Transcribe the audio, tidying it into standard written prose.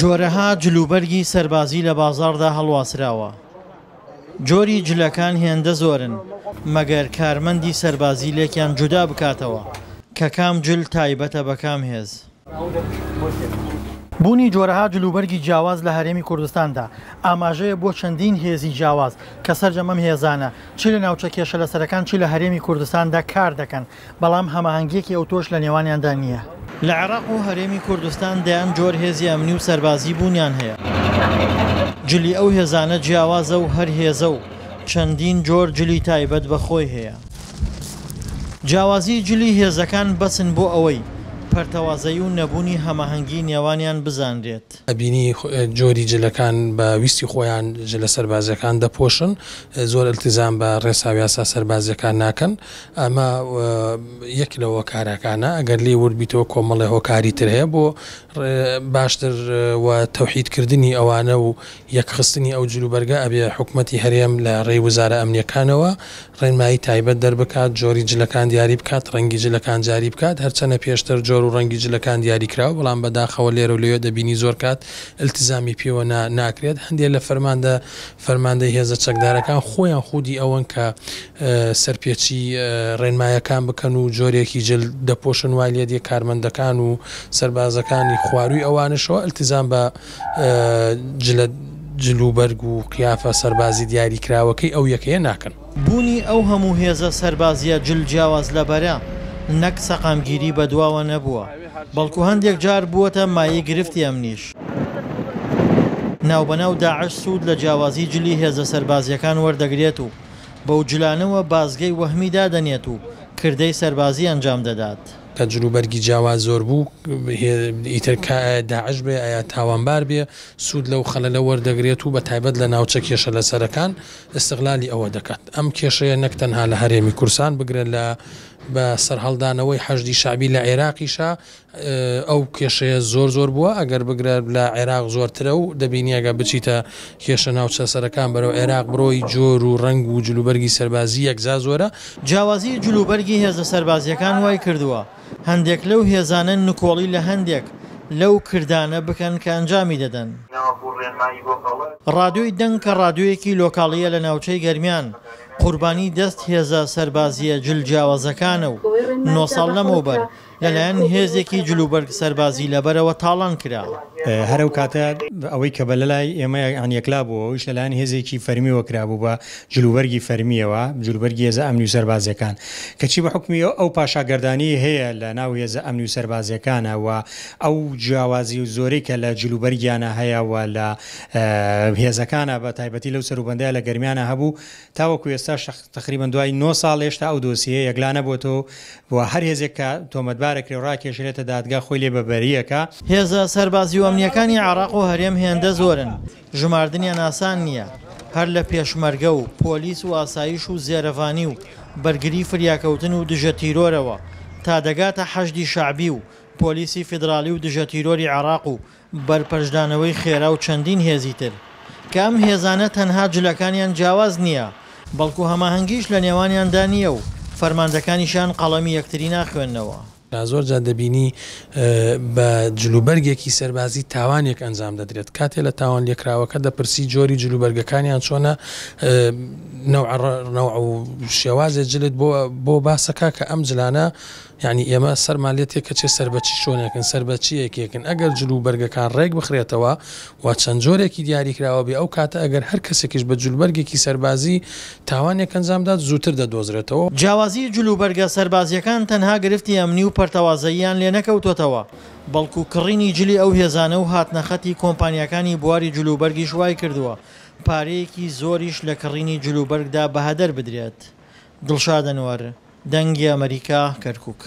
جۆرەها جلوبەرگی سەربازی لە بازاڕدا هەڵواسراوە. جۆری جلەکان هێندە زۆرن، مەگەر کارمەندی سەربازی لێکیان جودا بکاتەوە کە کام جل تایبەتە بە کام هێز. بوونی جۆرەها جلوبەرگی جیاواز لە هەرێمی کوردستاندا، ئاماژەیە بۆ چەندین هێزی جیاواز کە سەرجەم ئەم هێزانە چ لە ناوچە کێشەلەسەرەکان چ لە هەرێمی کوردستاندا کار دەکەن، بەڵام هەماهەنگییەکی ئەوتۆش لە نێوانیاندا نییە. لە عێراق و هەرێمی کوردستان دەیان جۆر هێزی ئەمنی و سەربازی بوونیان هەیە. جلی ئەو هێزانە جیاوازە و هەر هێزە و چەندین جۆر جلی تایبەت بە خۆی هەیە. جیاوازیی جلی هێزەکان بەسن بۆ ئەوەی پەرتەوازەیی و نەبوونی هەماهەنگی نێوانیان بزانرێت. ئەبینی جۆری جلەکان بە ویستی خۆیان جلە سەربازیەکان دەپۆشن، زۆر ئیلتیزام بە ڕێسا و یاسا سەربازیەکان ناکەن، ئەمە یەک لە هۆکارەکانە، ئەگەر لێی ورد بیتەوە کۆمەڵێ هۆکاری تر هەیە بۆ باشتر و تەوحید کردنی ئەوانە و یەکخستنی ئەو جلوبەرگە ئەبێ حکومەتی هەرێم لە ڕێی وزارە ئەمنیەکانەوە ڕێنمایی تایبەت دەربکات، جۆری جلەکان دیاری بکات، ڕەنگی جلەکان جاری بکات، هەرچەنە پێشتر جۆر و ڕەنگی جلەکان دیاری کراوە، بەڵام بەداخەوە لێرە و لەوێ دەبینی زۆر کات ئیلتزامی پێوە نا ناکرێت، هەندێ لە فەرماندە فەرماندەی هێزە چەکدارەکان خۆیان خودی ئەوەن کە سەرپێچی ڕێنمایەکان بکەن و جۆرێکی جل دەپۆشن وای لێدێ کارمەندەکان و سەربازەکانی خوارووی ئەوانشەوە ئیلتزام بە جلە جل و بەرگ و قیافە سەربازی دیاریکراوەکەی ئەو یەکەیە ناکەن. بوونی ئەو هەموو هێزە سەربازییە جل جیاواز لەبەرە نەک سەقامگیری بەدواوە نەبووە، بەڵکو هەندێک جار بووەتە مایەی گرفتی ئەمنیش. ناوبەناو داعش سوود لە جیاوازی جلی هێزە سەربازییەکان وەردەگرێت و بەو جلانەوە بازگەی وەهمی دادەنێت و کردەی سەربازی ئەنجام دەدات. کە جلوبەرگی جیاواز زۆر بوو، ئیتر کە ئایا داعش بێ ئایا تاوانبار بێ سوود لەو خەلەلە وەردەگرێت و بە تایبەت لە ناوچە کێشە لەسەرەکان ئیستغلالی ئەوە دەکات. ئەم کێشەیە نەک تەنها لە هەرێمی کوردستان بگرە لە بە سەرهەڵدانەوەی حەشدی شەعبی لە عێراقیشا ئەو کێشەیە زۆر زۆر بووە ئەگەر بگرە لە عێراق زۆرترە و دەبینی ئەگەر بچیتە کێشە ناوچە سەرەکان بەرەو عێراق بڕۆی جۆر و ڕەنگ و جلوبەرگی سەربازی یەکجا زۆرە. جیاوازی جلوبەرگی هێزە سەربازییەکان وای کردووە هەندێک لەو هێزانە نکۆڵی لە هەندێک لەو کردانە بکەن کە ئەنجامی دەدەن. ڕادیۆی دەنگ کە ڕادیۆیەکی لۆکاڵییە لە ناوچەی گەرمیان، قوربانی دەست هێزە سەربازییە جل جیاوازەکانە و نۆ ساڵ لەمەوبەر لەلایەن هێزێکی جلوبەرگ سەربازی لەبەرەوە تاڵان کرا. هەر ئەو کاتە ئەوەی کە بە لەلای ئێمە یان یەکلا بووە ئەویش لەلایەن هێزێکی فەرمیەوە کرابوو بە جلوبەرگی فەرمیەوە، جلوبەرگی هێزە ئەمنی و سەربازیەکان. کەچی بە حوکمی ئەو پاشاگەردانیەی هەیە لە ناو هێزە ئەمنی و سەربازیەکانە و ئەو جیاوازی و زۆرەی کە لە جلوبەرگیانە هەیە و لە هێزەکانە بە تایبەتی لەو سەروبەندەیا لە گەرمیانە هەبوو تاوەکو ئێستاش تەقریبەن دوای نۆ ساڵ هێشتا ئەو دۆسیەیە یەکلا نەبۆتەوە و هەر هێزێک کە تۆمەتبارەکرێ و ڕاکێشرێتە دادگا خۆی لێ بەبەرییەکا. هێزە سەربازی و ئەمنییەکانی عێراق و هەرێم هێندە زۆرن، ژماردنیان ئاسان نییە، هەر لە پێشمەرگە و پۆلیس و ئاسایش و زێرەڤانی و بەرگری فریاکەوتن و دژە تیرۆرەوە تا دەگاتە حەشدی شەعبی و پۆلیسی فیدراڵی و دژە تیرۆری عێراق و بەرپەرچدانەوەی خێرا و چەندین هێزی تر، کە ئەم هێزانە تەنها جلەکانیان جیاواز نییە، بەڵکو هەماهەنگیش لە نێوانیاندا نییە و فەرماندەکانیشیان قەڵەمی یەکتری ناخوێننەوە. زۆر جار دەبینی بە جلوبەرگێکی سەربازی تاوانێک ئەنجام دەدرێت، کاتێ لە تاوانلێکراوەکە دەپرسی جۆری جلوبەرگەکانیان چۆنە، نەوع و شێوازێ جلت بۆ باسەکا کە ئەم جلانە یانی ئێمە سەرمان لێ تێکەچێ سەر بە چ شۆنێکن، سەر بە چ یەکێکن، ئەگەر جل و بەرگەکان ڕێک بخرێتەوە و چەند جۆرێکی دیاریکراوە بێ ئەو کاتە ئەگەر هەر کەسێکیش بە جلوبەرگێکی سەربازی تاوانێک ئەنجام دات زووتر دەدۆزرێتەوە. جیاوازی جلوبەرگە سەربازییەکان تەنها گرفتی ئەمنی و پەرتەوازەییان لێ نەکەوتۆتەوە، بەڵکو کڕینی جلی ئەو هێزانە و هاتنە خەتی کۆمپانیاکانی بواری جلوبەرگیش وایکردووە پارەیەکی زۆریش لە کڕینی جلوبەرگدا بەهەدەر بدرێت. دڵشاد ئەنوەر، دەنگی ئەمەریکا، کەرکوک.